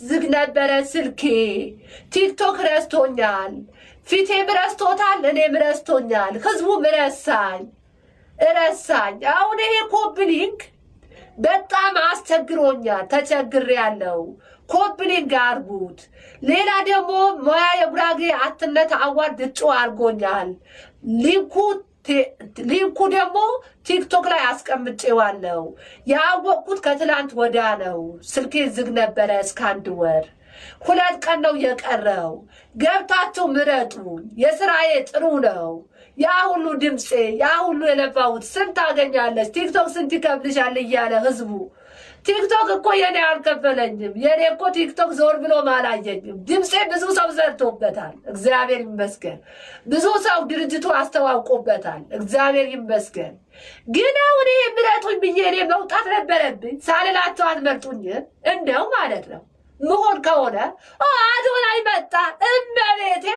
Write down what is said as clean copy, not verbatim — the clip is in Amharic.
ዝግ ነበረ ስልኬ። ቲክቶክ ረስቶኛል። ፊቴም ረስቶታል፣ እኔም ረስቶኛል። ህዝቡም ረሳኝ ረሳኝ። አሁን ይሄ copy link በጣም አስቸግሮኛል፣ ተቸግሬያለሁ። Copy link አርጉት። ሌላ ደግሞ ሙያ የጉራጌ አትነት award እጩ አርጎኛል። Link ኡ ደግሞ ቲክቶክ ላይ አስቀምጬዋለሁ። ያወቅኩት ከትላንት ወዲያ ነው። ስልኬ ዝግ ነበረ እስከ አንድ ወር። 2 ቀን ነው የቀረው። ገብታችሁ ምረጡኝ። የስራዬ ጥሩ ነው። ያ ሁሉ ድምፄ፣ ያ ሁሉ የለፋሁት፣ ስንት ታገኛለች፣ ቲክቶክ ስንት ይከፍልሻል እያለ ህዝቡ፣ ቲክቶክ እኮ የኔ አልከፈለኝም። የኔ እኮ ቲክቶክ ዞር ብሎ አላየኝም። ድምፄ ብዙ ሰው ዘርቶበታል። እግዚአብሔር ይመስገን። ብዙ ሰው ድርጅቱ አስተዋውቆበታል። እግዚአብሔር ይመስገን። ግን አሁን ይሄ ምረጡኝ ብዬ እኔ መውጣት ነበረብኝ። ሳልላቸው አትመርጡኝም እንደው ማለት ነው። ምሆን ከሆነ አዶናይ መጣ።